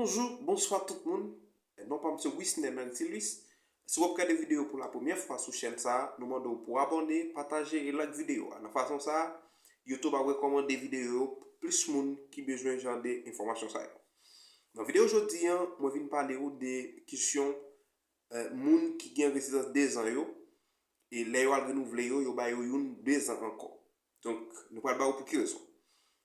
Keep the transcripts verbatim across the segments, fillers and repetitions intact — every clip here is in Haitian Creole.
Bonjou, bonswa tout moun. Non pa m se Wisner Mertilus. Si w ap gade videyo pou la premyè fwa sou chèn sa a, nou mande w pou abòne, pataje e like videyo a. Nan fason sa a, YouTube ap rekòmande videyo yo pou plis moun ki bezwen jan de enfòmasyon sa yo. Nan videyo jodi a, mwen vin pale w de kesyon eh, moun ki gen rezidans dezan yo, e lè yo al renouvle yo, yo ba yo youn dezan ankò. Donk, nou pral ba w pou ki rezon.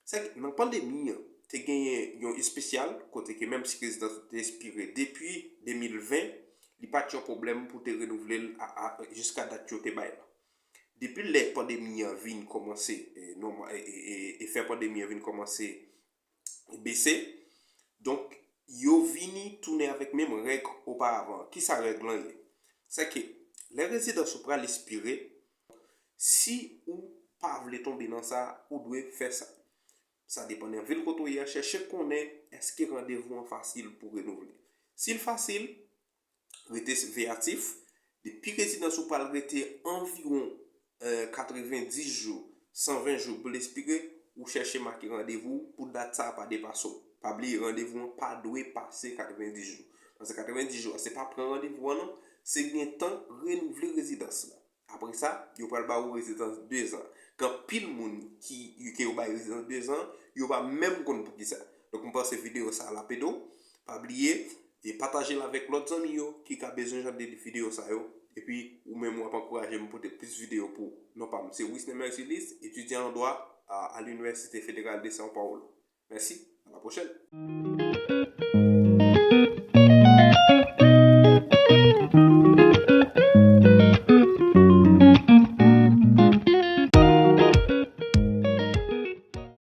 Se ke nan pandemi an, te genyen yon espesyal, kote ke menm si rezidans ou te ekspire depi de mil ven, li pa t yon pwoblèm pou te renouvle l a, a, jiska dat yo te bay la. Depi lè pandemi an vin kòmanse, e, nòma-, e, e, e, e fè pandemi an vin kòmanse bese. Donk, yo vini tounen avèk menm règ oparavan. Kisa règ lan ye? Se ke lè rezidans ou pral ekspire, si ou pa vle tonbe nan sa, ou dwe fè sa. Sa depann nan vil kote w ye a, chèche konnen èske randevou an fasil pou renouvle. Si l fasil, rete veyatif. Depi rezidans ou pral rete anviwon, eh, katrevenndis jou, san ven jou pou l ekspire, ou chèche make randevou pou dat sa a pa depase w. Pa bliye, randevou an pa dwe pase katrevenndis jou. Paske katrevenndis jou a, se pa pran randevou an non, se gen tan renouvle rezidans la. Apre sa, yo pral ba ou rezidans dezan. Gen anpil moun ki, ke yo bay rezidans dezan, yo pa menm konn poukisa. Donk, m panse videyo sa a l ap ede w. Pa bliye, e pataje l avèk lòt zanmi yo ki ka bezwen jan de videyo sa yo. Epi, ou menm w ap ankouraje m pote plis videyo pou ou. Non pa m, se Wisner Mercilus, etidyan an dwa a, a l'Université Fédérale de São Paulo. Mèsi, a la pwochèn.